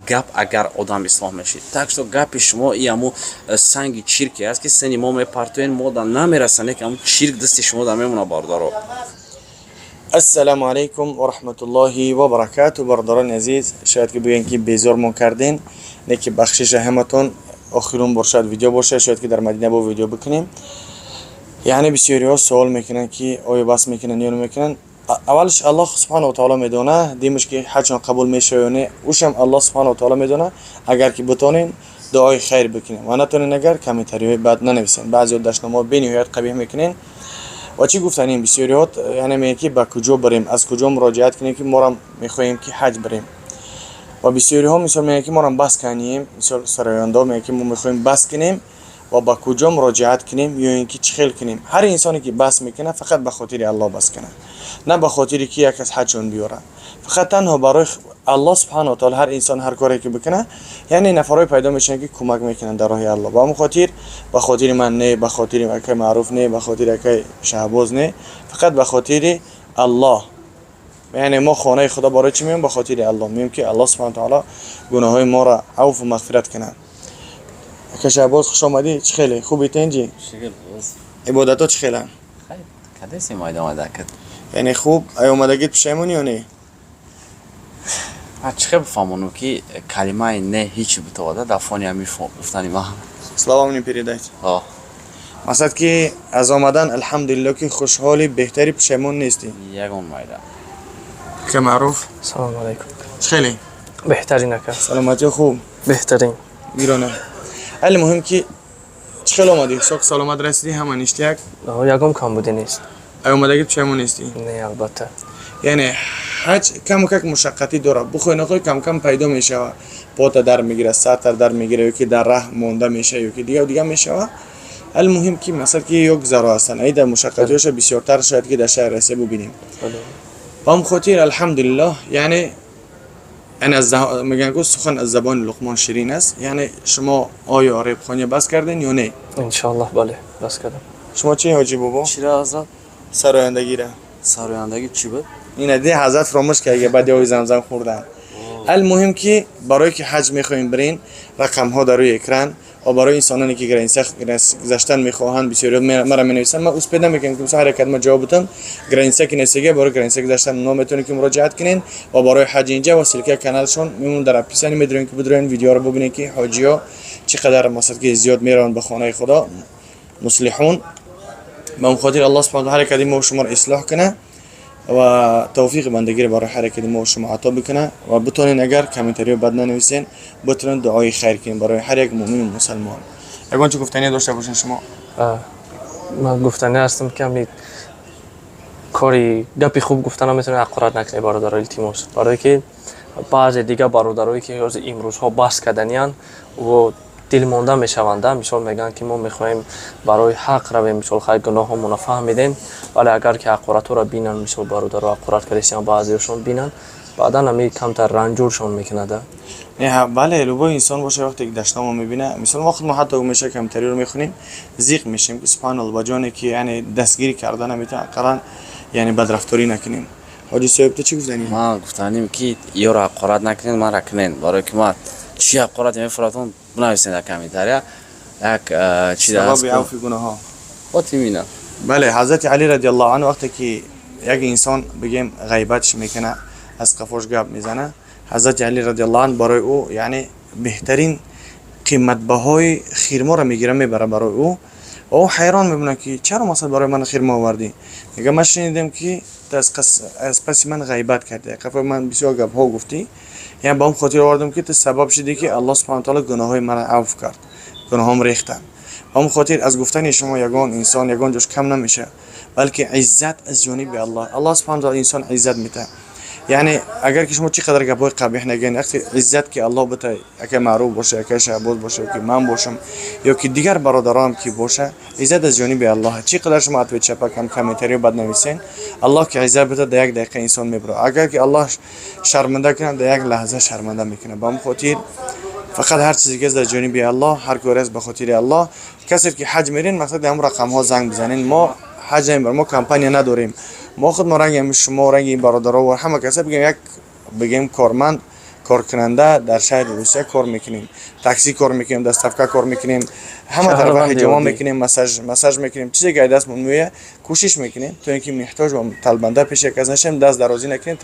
Гап агар одам ислоҳ мешид. Так что гапи шумо и ҳаму санги чирке аст, ки сини мо мепартоен, мо да намерасане, ки ҳаму чирк дасти шумо да мемона, бародаро. Ассалому алайкум ва раҳматуллоҳи ва баракату. Бародарони азиз, шояд ки бигӯем, ки безормон кардем, не ки бахшиша ҳаматон. Охирун бор шояд видео боша, шояд ки дар Мадина бо видео бикунем. Яъне бисёриҳо суол мекунанд, ки оё бас мекунанд ё намекунанд. Аввалш Аллоҳ субҳану таоло медона, димаш ки ҳаҷшон қабул мешава ё не, ушам Аллоҳ субҳану таоло медона. Агар ки битонем, дуои хайр бикунем ва натонем, агар комментариҳои бад нанависем. Баъзеҳо дашномҳо бениҳоят қабеҳ мекунем. Ва чӣ гуфтанем, бисёриҳо яъне мегӯянд, ки ба куҷо барем, аз куҷо муроҷиат кунем, ки морам мехоҳем, ки ҳаҷ барем. Ва бисёриҳо, мисол, мегӯянд, ки морам бас канием. Мисол, сарояндаҳо мегӯянд, ки мо мехоҳем бас кунем ва ба куҷо муроҷиат кунем ё ин ки чӣ хел кунем. Ҳар инсоне ки бас мекунад, фақат ба хотири Аллоҳ бас кунад, на ба хотире ки як кас ҳаҷшон биёрад, фақат танҳо барои Аллоҳ субҳану таоло. Ҳар инсон ҳар коре ки бикунад, яъне нафарҳое пайдо мешаванд, ки кӯмак мекунанд дар роҳи Аллоҳ. Ба ҳамон хотир, ба хотири ман не, ба хотири акай Маъруф не, ба хотири акай Шаҳбоз не, фақат ба хотири Аллоҳ. Яъне мо хонаи Худо барои чӣ меоем? Ба хотири Аллоҳ меоем, ки Аллоҳ субҳану таоло гуноҳҳои моро авфу мағфират кунад. Ака Шаҳбоз, хуш омадӣ. Чӣ хеле хуби, тенҷи, ибодатҳо чӣ хеланд? Яъне хуб, ай омадагит пушаймонӣ ё не? Чӣ хел бифаҳмонам, ки калимаи не ҳеҷ битовада дар фони ҳамин гуфтани ман. Словам не передать. Мақсад, ки аз омадан, алҳамдулилло, ки хушҳоли, беҳтари, пушаймон нестӣ? Ягон майда. Ака Маъруф. Салому алайкум. Чӣ хеле? Беҳтарин, ака. Саломатиё хуб? Беҳтарин. Гирона али муҳим, ки чӣ хел омадӣ, сок саломат расидӣ, ҳама ништяк? Ягон камбудӣ нест. Ай омадагит пушаймон нестӣ? Не, албатта. Яъне ҳаҷ каму как мушаққатӣ дорад, бухоҳӣ нахоҳӣ, кам-кам пайдо мешавад, пота дар мегирад, сартар дар мегирад ё ки дар раҳ монда мешавад, ё ки дигар дигар мешавад. Алмуҳим, ки масалан, ки ё гузаро ҳастанд, ай дар мушаққатиҳоша бисёртар шояд, ки дар шаҳри Россия бубинем. Ба ҳам хотир, алҳамдулиллоҳ, яъне аз мегӯянд, ку сухан аз забони Луқмон ширин аст. Яъне шумо оё репхония бас кардем ё не? Иншоаллоҳ, бале, бас кардам. Шумо чӣ, ҳоҷи бобо? Чира, ҳазрат? Сарояндагира. Сарояндагӣ чӣ буд? Ина ди ҳазрат фаромӯш кард баъди оби Замзам хӯрдан. Алмуҳим, ки барое ки ҳаҷ мехоҳем бирен, рақамҳо дар рӯи экран. Ва барои инсононе ки граница гузаштан мехоҳанд, бисёриҳо мара менависанд, ман успеть намекунам, ки мисол ҳар як ма ҷавоб бутам. Граница ки нестага, барои граница гузаштан онҳо метавонед, ки муроҷиат кунед. Ва барои ҳаҷ инҷа ва ссылка каналшон мемон дар описание, медорем, ки бидроен, видеоро бубинед, ки ҳоҷиҳо чӣ қадар, масалан, ки зиёд мераванд ба хонаи Худо, муслиҳун. Ба он хотир Аллоҳ субҳанаҳу ҳар як мо шуморо ислоҳ кунад ва тавфиқи бандагиро барои ҳар яке мо шумо ато бикунад. Ва битонен, агар комментариҳо бад нанависен, битонен дуои хайр кунем барои ҳар як муъмину мусалмон. Ягон чӣ гуфтание дошта бошед шумо? Ман гуфтанӣ ҳастам, ки ҳами кори гапи хуб гуфта наметавонед, ҳақорат накунед, бародаро, илтимос. Барое ки баъзе дигар бародарое ки ҳозир имрӯзҳо бас карданиянд, дилмонда мешаванда. Мисол, мегӯянд, ки мо мехоҳем барои ҳақ равем. Мисол, хай, гуноҳҳомона фаҳмидем, вале агар ки ҳақоратҳоро бинанд, мисол, бародаро ҳақорат кардесиям, баъзеашон бинанд, баъдан ҳами камтар ранҷуршон мекунада. Не, бале, любой инсон боша, вақте ки дашномо мебина, мисол, мо худмо ҳатто меша комментариро мехонем, зиқ мешем, ки субҳаналло, ба ҷоне ки яъне дастгирӣ карда наметавон, ақаллан яъне бадрафторӣ накунем. Ҳоҷи соҳиб, ту чӣ гуфтанӣ? Ман гуфтаним, ки ёро ҳақорат накунед, мара кунед, барое ки ман чӣ ҳақорате мефуратон, бинависед дар комментария як чиз. Сабаби авфи гуноҳҳо. Вот именно. Бале, ҳазрати Али радиаллоҳу анҳу, вақте ки як инсон, бигем, ғайбатш мекуна, аз қафош гап мезана, ҳазрати Али радиаллоҳу анҳу барои ӯ, яъне, беҳтарин қиматбаҳои хирморо мегира, мебара барои ӯ. Ва ӯ ҳайрон мемонад, ки чаро, масалан, барои ман хирмо овардӣ? Мега: ман шунидем, ки ту аз паси ман ғайбат кардӣ, қафои ман бисёр гапҳо гуфтӣ, яъне ба он хотир овардам, ки ту сабаб шудӣ, ки Аллоҳ субҳана таоло гуноҳҳои маро авф кард, гуноҳҳом рехтанд. Ба он хотир аз гуфтани шумо ягон инсон ягон ҷош кам намешавад, балки иззат аз ҷониби Аллоҳ. Аллоҳ субҳана таоло инсон иззат метаҳад. Яъне агар ки шумо чӣ қадар гапҳои қабеҳ нагӯед, вақте иззат ки Аллоҳ бита, яке Маъруф боша, яке Шаҳбоз боша, ё ки ман бошам, ё ки дигар бародаронам ки боша, иззат аз ҷониби Аллоҳ. Чӣ қадар шумо ответ чапакам, комментариё бад нависен, Аллоҳ ки иззат бита, дар як дақиқа инсон мебурад. Агар ки Аллоҳ шарманда кунад, дар як лаҳза шарманда мекунад. Ба он хотир фақат ҳар чизе ки аст, дар ҷониби Аллоҳ, ҳар коре аст, ба хотири Аллоҳ. Касе ки ҳаҷ мерин, мақсад, ҳамон рақамҳо занг бизанен. Мо ҳаҷ намебарем, мо компания надорем. Мо худ мо ранги ҳами шумо, ранги ин бародаро ва ҳама каса, бигем, як, бигем, корманд. Коркунанда дар шаҳри Русия кор мекунем, такси кор мекунем, доставка кор мекунем, ҳама тарафа. Шаҳрванди Ҳиҷома оддӣ. мекунем, массаж мекунем, чизе ки дастмон меояд, кӯшиш мекунем, то ин ки меҳтоҷ ва талбанда пеши як кас нашем, даст дарозӣ накунем,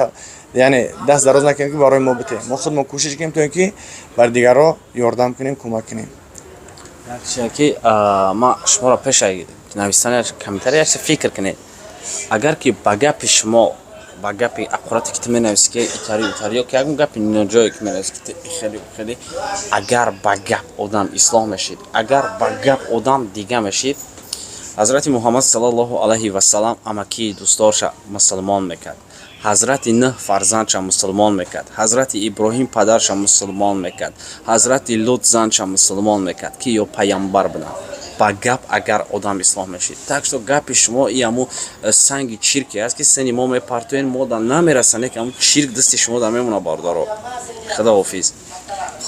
яъне даст дароз накунем, ки барои мо битем. Мо худмо кӯшиш кунем, то ин ки бар дигарро ёрдам кунем, кӯмак кунем. Як чизе ки ман шуморо пеша навистани комментария як чиз фикр кунед: агар ки ба гапи шумо, ба гапи аққурате ки ту менависӣ, ки итари утари ё ки ягон гапи ноҷое ки менависӣ, ки ту хеле хеле, агар ба гап одам ислоҳ мешид, агар ба гап одам дига мешид, Ҳазрати Муҳаммад саллаллоҳу алайҳи васалам амакии дӯстдорша мусулмон мекард, Ҳазрати Нӯҳ фарзандша мусулмон мекард, Ҳазрати Иброҳим падарша мусулмон мекард, Ҳазрати Лут занша мусулмон мекард, ки ё паямбар буданд. Ба гап агар одам ислоҳ мешид. Так что гапи шумо и ҳаму санги чирке аст, ки сини мо мепартоен, мо да намерасане, ки ҳаму чирк дасти шумо да мемона. Бародаро, худоҳофиз.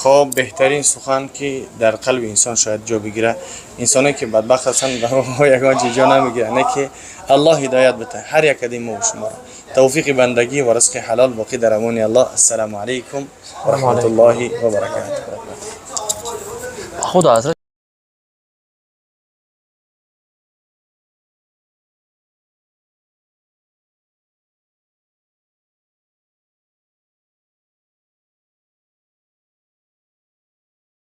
Хоб, беҳтарин сухан, ки дар қалби инсон шояд ҷо бигирад. Инсоне ки бадбахт ҳастанд, дар ягон чиз ҷо намегирад, не ки Аллоҳ ҳидоят бите ҳар як ади мо шуморо, тавфиқи бандагӣ ва ризқи ҳалол боқӣ дар амони Аллоҳ. Ассалому алайкум ва раҳматуллоҳи ва баракатуҳ. Худо ҳазрат.